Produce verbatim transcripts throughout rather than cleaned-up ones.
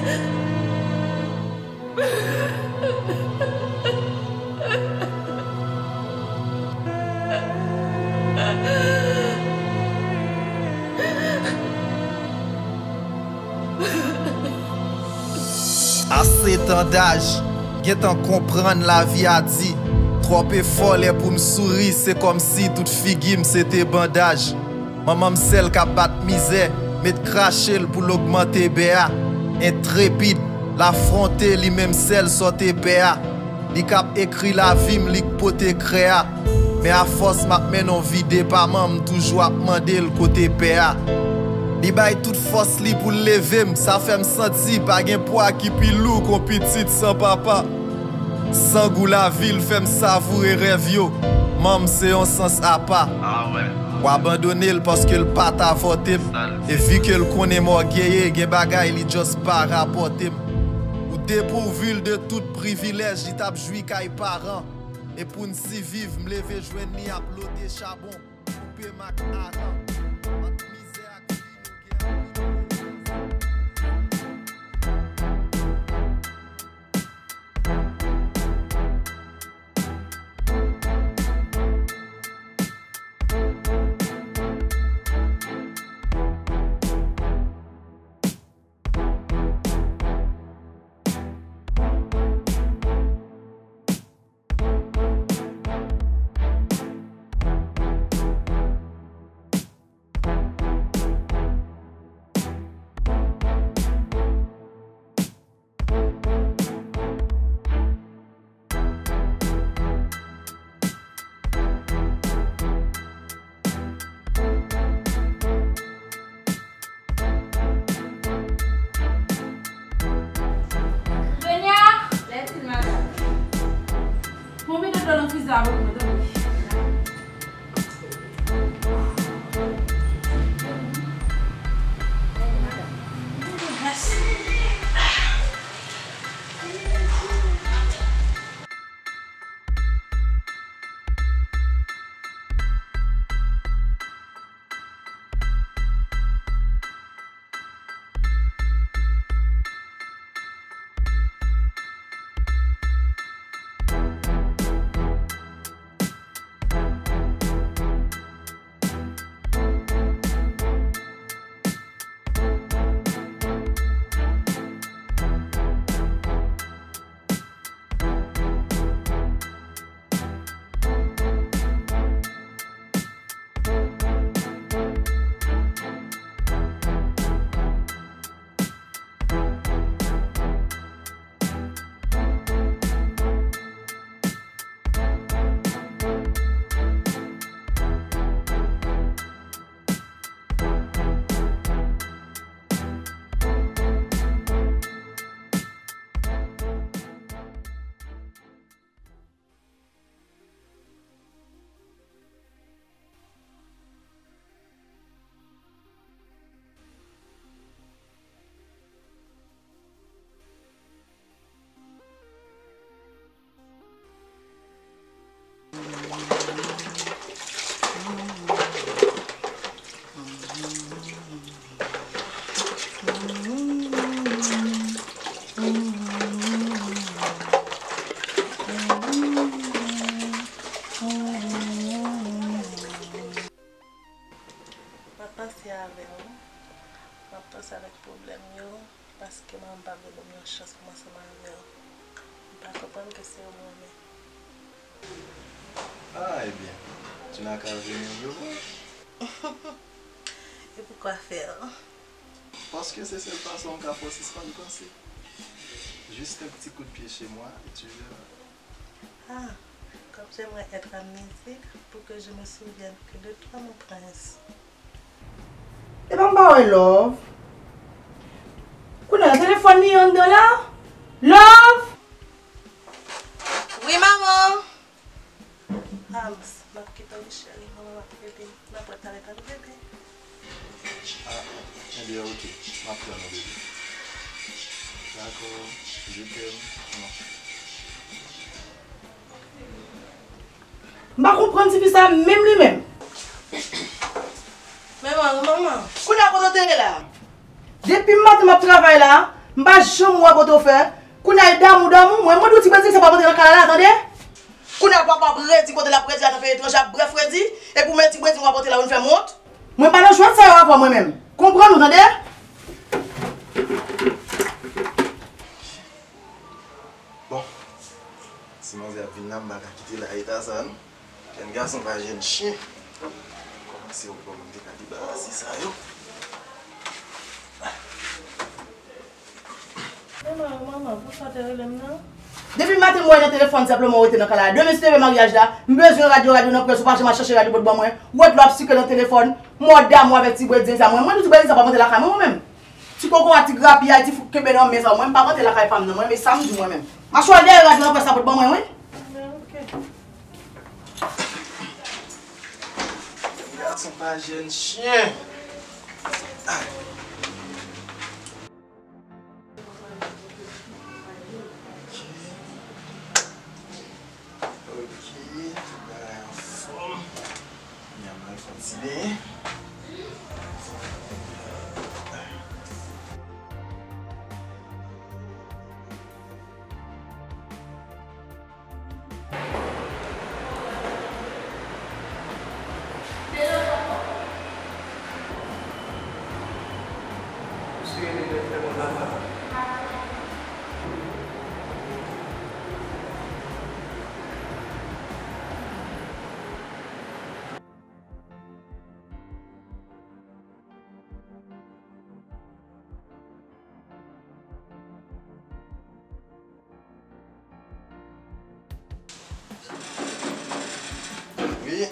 A sèt an daj, gentan konprann lavi a di. Twòp efò, lè pou m souri, se kòmsi tout figi m se te bandaj. Manman m sèl k ap bat mizè, met krache l pou l ogmante bè a. Entrepid, l afwonte li menm sèl sòt epè a. Li k ap ekri lavi m, li k pote krè a. Men afòs m ap mennen yon vi depaman, m toujou ap mande l kote pè a. Li bay tout fòs li pou l leve m, sa fè m santi pa gen pwa ki pi lou k yon pitit san papa. San gou lavi l fè m savoure rèv yo. Manman m se yon sans apa. W abandone l paske l pa t avòte m. E vi ke l konnen m ògeye, gen bagay li just pa rapòte m. Ou depouvi l de tout privilèj li t ap jwi kay paran. E pou n siviv, m leve jwenn li ap lote chabon, koupe mak aran. Ant mizè ak fi nou gen anpil rezon. Sonia! Lève-toi, madame. Bon, mete dlo nan friza pou mwen, tanpri. Mèsi. M ap panse avè w. M ap panse avèk pwoblèm yo, paske manman m pa vle ban m yon chans pou m ansanm avè w. M pa konprann ke se ou m renmen. Ah, ebyen, tu n'as qu'à venir me voir. Et pourquoi faire? Paske se sèl fason m ka fè w sispann panse. Juste un petit coup de pied chez moi et tu verras. Ah, comme j'aimerais être amnésique pour que je me souvienne que de toi, mon prince. Epa m pa wè Love. Kounye a telefòn li anndan la? Love! Wi, manman. Ah, m ap kite w, wi, cheri. Manman m ap rele. Nan pòt la, li pral rele. Ah, ebyen, ok. M ap tann ou, bebe. Dakò. Je t'aime. Non. M pa konprann tifi sa menm li menm. Men manman, manman. Kounye a kote w te ye la? Depi maten m ap travay la, M pa janm wè kote w fè. Kounye a e damou, damou. Mwen, mwen di w ti Brezil sa pa rantre nan kay la, tande? Kounye a papa ap redi kote l ap redi a nan peyi etranje, ap bref redi. Epi w menm ti Brezil w ap rantre la, w vin fè m wont. Mwen pa nan jwèt sa yo avè w mwen menm. Konprann ou, tande? Bon, si manzè ap vin la, m pa ka kite l nan eta sa, non. Jèn gason pa jèn chen. Kòmanse wè kòman m te ka debarase sa yo. Manman, manman, pou sa w te rele m nan? Depi maten m wè nan telefòn, senpleman w rete nan kay la. Demen si te vle maryaj la, m bezwen rad yo, rad yo nan près, ou pa janm al chache rad yo pou ban mwen. Ou ret la w ap sikle nan telefòn, m wè w damou avèk ti Brezil sa. Mwen, mwen di w ti Brezil sa pa rantre lakay mwen, mwen menm. Ti kokorat, ti grapyay, ti fouk kenbe nan men sa, mwen m pa rantre lakay pa m nan, mwen, men sa m di mwen menm. M a chwa dèyè rad nan près la pou t ban mwen, wi. Gason pa jèn chen. Ok, tout bagay anfòm. N a mal kontinye. Wi.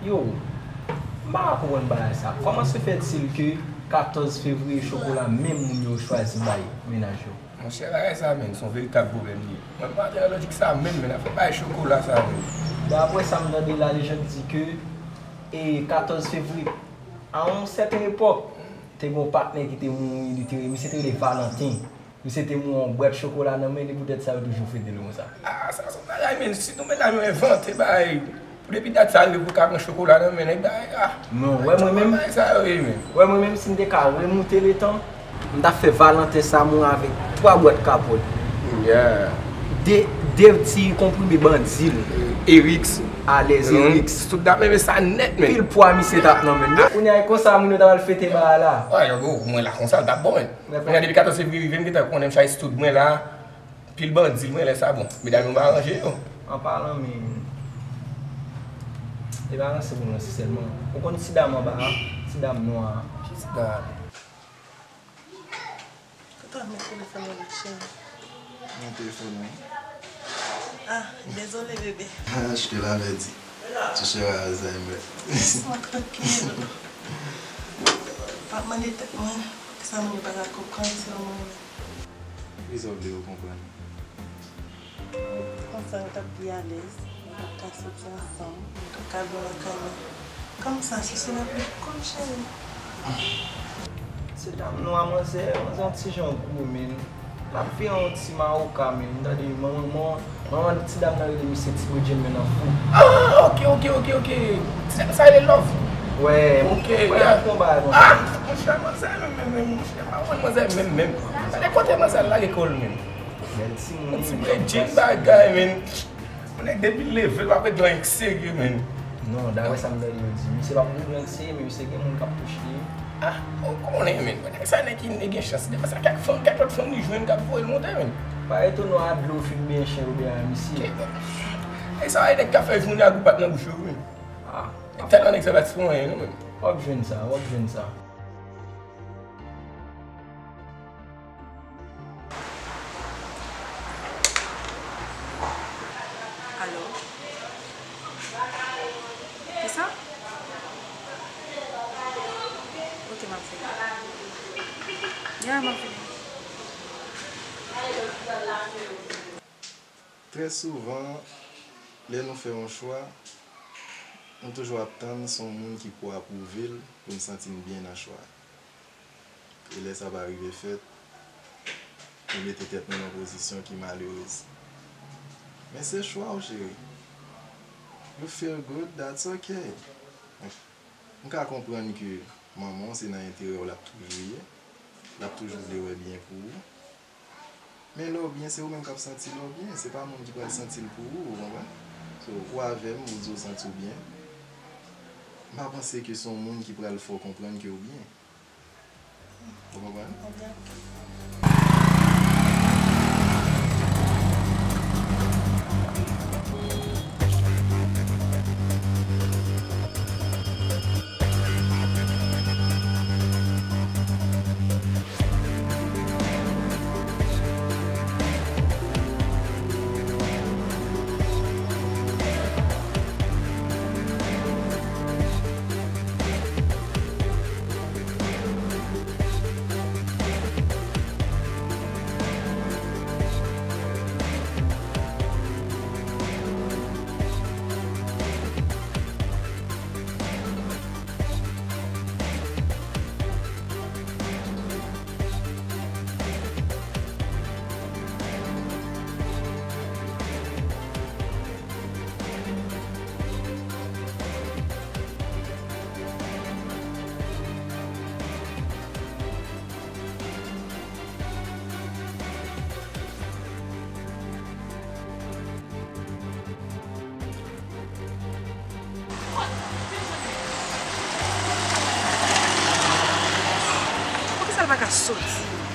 Yo, m pa ka konprann bagay sa. Kòman se fètil ke katòz fevriye chokola menm moun yo chwazi bay mennaj yo? Monchè, bagay sa menm, se yon veritab pwoblèm li ye. Mwen pa antre nan lojik sa menm, men afè bay chokola sa menm. Daprè sa m tande la, lejann di ke, e, katòz fevriye, a yon sèten epòk, te gen yon patnè ki te mouri, li te, misye te rele Valentin. Misye te mouri yon bwèt chokola nan men li, poutèt sa yo toujou fete l konsa. Ah, sa se yon bagay, men, sitou medam yo envante bagay. Pou depi dat sa rive pou ka pran chokola nan men nèg, bagay, ah. Non, wè mwen menm, bagay sa yo ye, men. Wè mwen menm, si m te ka remoute letan, m t ap fè Valentin sa mouri avèk twa bwèt kapòt. Yeah. De, de ti konprime Bandyl. Erix. Alèz, Erix. Tout dat, men, men sa nèt, men. Pil pwa misye t ap nan men l. Kounye a, e konsa moun yo t ap al fete bagay la. Wè, yo, mwen la konsa, l t ap bon, men. Kounye a, depi katòz fevriye rive, m gentan konnen m chache stout mwen la. Pil Bandyl mwen lè sa bon. Medam yo pa ranje yo. An palan, men, e pa ranse pou m ranse sèlman. Ou konn ti dam anba a? Ti dam nwa a. Ki ti dam? Kote w ap met telefòn nan, cheri? Nan telefòn mwen. Ah, dezole, bebe. Ah, je te l'avais dit. Tu seras Alzheimer. Doucement, tranquille. M ap mande tèt mwen, poukisa moun yo pa ka konprann se yon moun. Kisa w vle yo konprann? Konsa, nou t ap pi alèz, nou t ap ka soti ansanm, nou t ap ka byen lakay mwen. Kòmsa, si se la pli kòm cheri. Se dam nwa, manzè, manzè yon ti jan gwo, men. L ap vire yon ti mawoka, men. Tande, manman, manman, manman ti dam nan rele misye Ti Bredjenn, men nan fou. Ah, ok, ok, ok, ok. Ti dam sa rele Love. Wè, ok, wè, yeah. Yon bagay konsa. Ah, monchè, manzè, menm, menm, menm, monchè, pa wè manzè, menm, menm. Gade kote manzè al lage kò l, menm. Bèl timoun. Yon ti bredjenn bagay, men. Yon nèg depi l leve, l pa fè dlo anyen k serye, men. Non, daprè sa m tande yo di, misye pa poko gen anyen k serye, men misye gen moun k ap touche li. Ah, ou konnen, men. Nèg sa, nèg ki gen chans. Depi sa, kèk fanm, kèk lòt fanm li jwenn k ap voye l monte, men. Pa etone w a dlo fin benyen chen oubyen a misye. E sa, e nèg k ap fè jounè ak gwo pat nan bouch yo, men. Ah. Tèlman nèg sa pa t fè anyen, non, men. W ap jwenn sa, w ap jwenn sa. Alo? Kisa? Ok, m ap vini. Ya, m ap vini. Trè souvan, lè nou fè yon chwa, nou toujou ap tann se yon moun ki pou apwouve l pou n santi n byen nan chwa a. E lè sa pa rive fèt, nou mete tèt nou nan pozisyon ki malerez. Men se chwa w, cheri. You feel good, that's okay. M ka konprann ke manman w se nan enterè w l ap toujou ye. L ap toujou vle wè byen pou ou. Men lè w byen, se ou menm k ap santi lè w byen. Se pa moun ki pral santi l pou ou, ou konprann? So, ou avè m, ou di w santi w byen. M pa panse ke se yon moun ki pral fè w konprann ke w byen. Ou konprann? Mwen byen. Poukisa l pa ka soti?